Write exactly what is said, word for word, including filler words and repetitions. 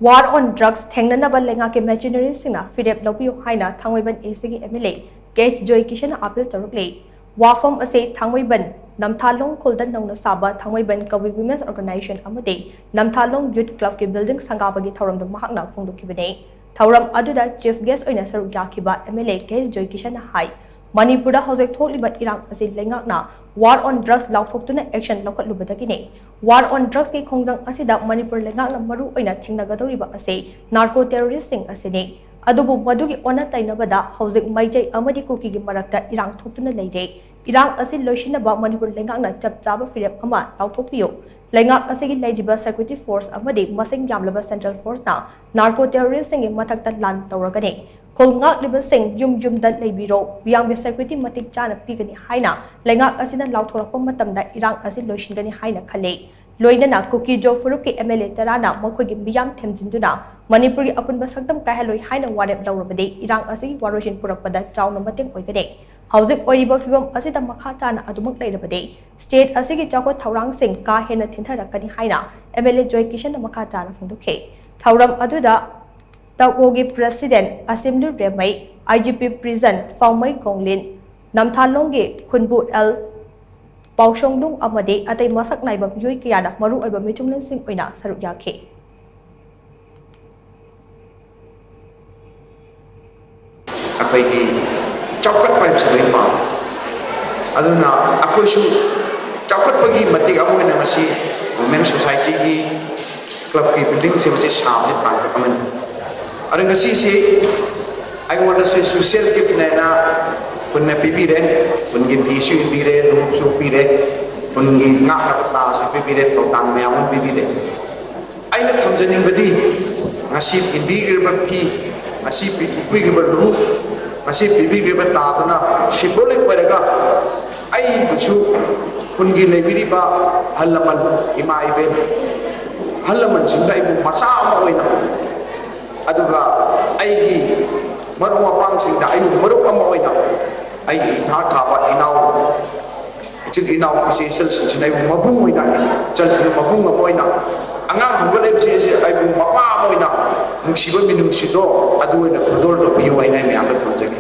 War on drugs ꯊꯦꯡꯅꯅꯕ ꯂꯩꯉꯥꯛꯀꯤ ꯃꯦꯆꯤꯅꯔꯤꯁꯤꯡꯅ ꯐꯤꯔꯦꯞ ꯂꯧꯕꯤꯌꯨ ꯍꯥꯏꯅ ꯊꯥꯡꯃꯩꯕꯟ ꯑꯦꯁꯤꯒꯤ M L A K H ꯖꯣꯏꯀꯤꯁꯟꯅ ꯑꯄꯤꯜ ꯇꯧꯔꯛꯂꯤ꯫ ꯋꯥꯐꯝ ꯑꯁꯤ ꯊꯥꯡꯃꯩꯕꯟ ꯅꯝꯊꯥꯂꯣꯡ ꯈꯨꯜꯗ ꯅꯧꯅ ꯁꯥꯕ ꯊꯥꯡꯃꯩꯕꯟ ꯀꯕꯨꯏ ꯋꯤꯃꯦꯟꯁ ꯑꯣꯔꯒꯅꯥꯏꯖꯦꯁꯟ ꯑꯃꯗꯤ ꯅꯝꯊꯥꯂꯣꯡ ꯌꯨꯠ ꯀ꯭ꯂꯕꯀꯤ ꯕꯤꯜꯗꯤꯡ ꯁꯪꯒꯥꯕꯒꯤ ꯊꯧꯔꯝꯗ ꯃꯍꯥꯛꯅ ꯐꯣꯡꯗꯣꯛꯈꯤꯕꯅꯤ꯫ ꯊꯧꯔꯝ ꯑꯗꯨꯗ ꯆꯤꯐ ꯒꯦꯁ ꯑꯣꯏꯅ ꯁꯔꯨꯛ ꯌꯥꯈꯤꯕ M L A K H ꯖꯣꯏꯀꯤꯁꯟꯅ ꯍꯥꯏ, ꯃꯅꯤꯄꯨꯔꯗ ꯍꯧꯖꯤꯛ ꯊꯣꯛꯂꯤꯕ ꯏꯔꯥꯡ ꯑꯁꯤ ꯂꯩꯉꯥꯛꯅ war on drugs ꯂꯥꯎꯊꯣꯛꯇꯨꯅ action ꯂꯧꯈꯠꯂꯨꯕꯗꯒꯤꯅꯤ꯫ War on drugsꯀꯤ ꯈꯣꯡꯖꯪ ꯑꯁꯤꯗ ꯃꯅꯤꯄꯨꯔ ꯂꯩꯉꯥꯛꯅ ꯃꯔꯨ ꯑꯣꯏꯅ ꯊꯦꯡꯅꯒꯗꯧꯔꯤꯕ ꯑꯁꯤ narco terroristꯁꯤꯡ ꯑꯁꯤꯅꯤ꯫ ꯑꯗꯨꯕꯨ ꯃꯗꯨꯒꯤ ꯑꯣꯟꯅ ꯇꯩꯅꯕꯗ ꯍꯧꯖꯤꯛ ꯃꯩꯇꯩ ꯑꯃꯗꯤ ꯀꯨꯀꯤꯒꯤ ꯃꯔꯛꯇ ꯏꯔꯥꯡ ꯊꯣꯛꯇꯨꯅ ꯂꯩꯔꯦ꯫ ꯏꯔꯥꯡ ꯑꯁꯤ ꯂꯣꯏꯁꯤꯟꯅꯕ ꯃꯅꯤꯄꯨꯔ ꯂꯩꯉꯥꯛꯅ ꯆꯞ ꯆꯥꯕ ꯐꯤꯔꯦꯞ ꯑꯃ ꯂꯥꯎꯊꯣꯛꯄꯤꯌꯨ꯫ ꯂꯩꯉꯥꯛ ꯑꯁꯤꯒꯤ ꯂꯩꯔꯤꯕ security force ꯑꯃꯗꯤ ꯃꯁꯤꯡ ꯌꯥꯝꯂꯕ central forceꯅ narco terroristꯁꯤꯡꯒꯤ ꯃꯊꯛꯇ ꯂꯥꯟ ꯇꯧꯔꯒꯅꯤ꯫ ꯈꯨꯜ ꯉꯥꯛꯂꯤꯕꯁꯤꯡ ꯌꯨꯝ ꯌꯨꯝꯗ ꯂꯩꯕꯤꯔꯣ, ꯃꯤꯌꯥꯝꯒꯤ security ꯃꯇꯤꯛ ꯆꯥꯅ ꯄꯤꯒꯅꯤ ꯍꯥꯏꯅ ꯂꯩꯉꯥꯛ ꯑꯁꯤꯅ ꯂꯥꯎꯊꯣꯔꯛꯄ ꯃꯇꯝꯗ ꯏꯔꯥꯡ ꯑꯁꯤ ꯂꯣꯏꯁꯤꯟꯒꯅꯤ ꯍꯥꯏꯅ ꯈꯜꯂꯤ꯫ ꯂꯣꯏꯅꯅ ꯀꯨꯀꯤ ꯖꯣ ꯐꯨꯔꯨꯞꯀꯤ ꯑꯦꯝ ꯑꯦꯜ ꯑꯦ ꯇꯔꯥꯅ ꯃꯈꯣꯏꯒꯤ ꯃꯤꯌꯥꯝ ꯊꯦꯝꯖꯤꯟꯗꯨꯅ ꯃꯅꯤꯄꯨꯔꯒꯤ ꯑꯄꯨꯟꯕ ꯁꯛꯇꯝ ꯀꯥꯏꯍꯜꯂꯣꯏ ꯍꯥꯏꯅ ꯋꯥꯔꯦꯞ ꯂꯧꯔꯕꯗꯤ ꯏꯔꯥꯡ ꯑꯁꯤꯒꯤ ꯋꯥꯔꯣꯏꯁꯤꯟ ꯄꯨꯔꯛꯄꯗ ꯆꯥꯎꯅ ꯃꯇꯦꯡ ꯑꯣꯏꯒꯅꯤ꯫ ꯍꯧꯖꯤꯛ ꯑꯣꯏꯔꯤꯕ ꯐꯤꯕꯝ ꯑꯁꯤꯗ ꯃꯈꯥ ꯇꯥꯅ ꯑꯗꯨꯃꯛ ꯂꯩꯔꯕꯗꯤ state ꯑꯁꯤꯒꯤ ꯆꯥꯎꯈꯠ ꯊꯧꯔꯥꯡꯁꯤꯡ ꯀꯥ ꯍꯦꯟꯅ ꯊꯤꯟꯊꯔꯛꯀꯅꯤ ꯍꯥꯏꯅ ꯑꯦꯝ ꯑꯦꯜ ꯑꯦ ꯖꯣꯏ ꯀꯤꯁꯟꯅ ꯃꯈꯥ ꯇꯥꯅ ꯐꯣꯡꯗꯣꯛꯈꯤ꯫ ꯊꯧꯔꯝ ꯑꯗꯨꯗ ꯇꯛꯋꯣꯒꯤ president ꯑꯁꯦꯝꯂꯨ ꯔꯦꯝꯃꯩ, ꯑꯥꯏ ꯖꯤ ꯄꯤ prison ꯐꯥꯎꯃꯩ ꯒꯣꯡꯂꯤꯟ, ꯅꯝꯊꯥꯂꯣꯡꯒꯤ ꯈꯨꯟꯕꯨ ꯑꯦꯜ ꯄꯥꯎꯁꯣꯡꯅꯨꯡ ꯑꯃꯗꯤ ꯑꯇꯩ ꯃꯁꯛ ꯅꯥꯏꯕ ꯃꯤꯑꯣꯏ ꯀꯌꯥꯅ ꯃꯔꯨꯑꯣꯏꯕ ꯃꯤꯊꯨꯡꯂꯦꯟꯁꯤꯡ ꯑꯣꯏꯅ ꯁꯔꯨꯛ ꯌꯥꯈꯤ꯫ ꯑꯩꯈꯣꯏꯒꯤ ꯆꯥꯎꯈꯠꯄ ꯍꯥꯏꯕꯁꯤ ꯂꯣꯏ ꯄꯥꯝꯃꯤ꯫ ꯑꯗꯨꯅ ꯑꯩꯈꯣꯏꯁꯨ ꯆꯥꯎꯈꯠꯄꯒꯤ ꯃꯇꯤꯛ ꯑꯃ ꯑꯣꯏꯅ ꯉꯁꯤ Women Societyꯒꯤ clubꯀꯤ buildingꯁꯤꯡ ꯑꯁꯤ ꯁꯥꯕꯁꯤ ꯇꯥꯡꯀꯛ ꯑꯃꯅꯤ꯫ ꯑꯗꯨ ꯉꯁꯤꯁꯤ ꯑꯩꯉꯣꯟꯗꯁꯨ special giftꯅꯦꯅ ꯈꯨꯟꯅ ꯄꯤꯕꯤꯔꯦ, ꯈꯨꯟꯒꯤ ꯐꯤꯁꯨ ꯏꯟꯕꯤꯔꯦ, ꯂꯨꯍꯣꯡꯁꯨ ꯄꯤꯔꯦ, ꯈꯨꯟꯒꯤ ꯉꯥꯛꯅꯕ ꯇꯥꯁꯨ ꯄꯤꯕꯤꯔꯦ, ꯊꯧꯗꯥꯡ ꯃꯌꯥꯝ ꯑꯃ ꯄꯤꯕꯤꯔꯦ꯫ ꯑꯩꯅ ꯊꯝꯖꯅꯤꯡꯕꯗꯤ ꯉꯁꯤ ꯏꯟꯕꯤꯈ꯭ꯔꯤꯕ ꯐꯤ, ꯉꯁꯤ ꯄꯤꯕꯤꯈ꯭ꯔꯤꯕ ꯂꯨꯍꯨꯞ, ꯉꯁꯤ ꯄꯤꯕꯤꯈ꯭ꯔꯤꯕ ꯇꯥꯗꯨꯅ symbolic ꯑꯣꯏꯔꯒ ꯑꯩꯕꯨꯁꯨ ꯈꯨꯟꯒꯤ ꯂꯩꯕꯤꯔꯤꯕ ꯑꯍꯜ ꯂꯃꯟ, ꯏꯃꯥ ꯏꯕꯦꯟ, ꯑꯍꯜ ꯂꯃꯟꯁꯤꯡꯗ ꯑꯩꯕꯨ ꯃꯆꯥ ꯑꯃ ꯑꯣꯏꯅ, ꯑꯗꯨꯒ ꯑꯩꯒꯤ ꯃꯔꯨꯞ ꯃꯄꯥꯡꯁꯤꯡꯗ ꯑꯩꯕꯨ ꯃꯔꯨꯞ ꯑꯃ ꯑꯣꯏꯅ, ꯑꯩꯒꯤ ꯏꯈꯥ ꯊꯥꯕ ꯏꯅꯥꯎ, ꯏꯆꯤꯜ ꯏꯅꯥꯎ, ꯏꯆꯦ ꯏꯆꯜꯁꯤꯡꯁꯤꯅ ꯑꯩꯕꯨ ꯃꯕꯨꯡ ꯑꯣꯏꯅ, ꯏꯆꯜꯁꯤꯡꯗ ꯃꯕꯨꯡ ꯑꯃ ꯑꯣꯏꯅ, ꯑꯉꯥꯡ ꯍꯧꯒꯠꯂꯛꯏꯕꯁꯦ ꯑꯩꯕꯨ ꯃꯄꯥ ꯑꯃ ꯑꯣꯏꯅ ꯅꯨꯡꯁꯤꯕ ꯃꯤꯅꯨꯡꯁꯤꯗꯣ ꯑꯗꯨ ꯑꯣꯏꯅ ꯈꯨꯗꯣꯜ ꯇꯧꯕꯤꯌꯨ ꯍꯥꯏꯅ ꯑꯩ ꯃꯌꯥꯝꯗ ꯊꯝꯖꯒꯦ꯫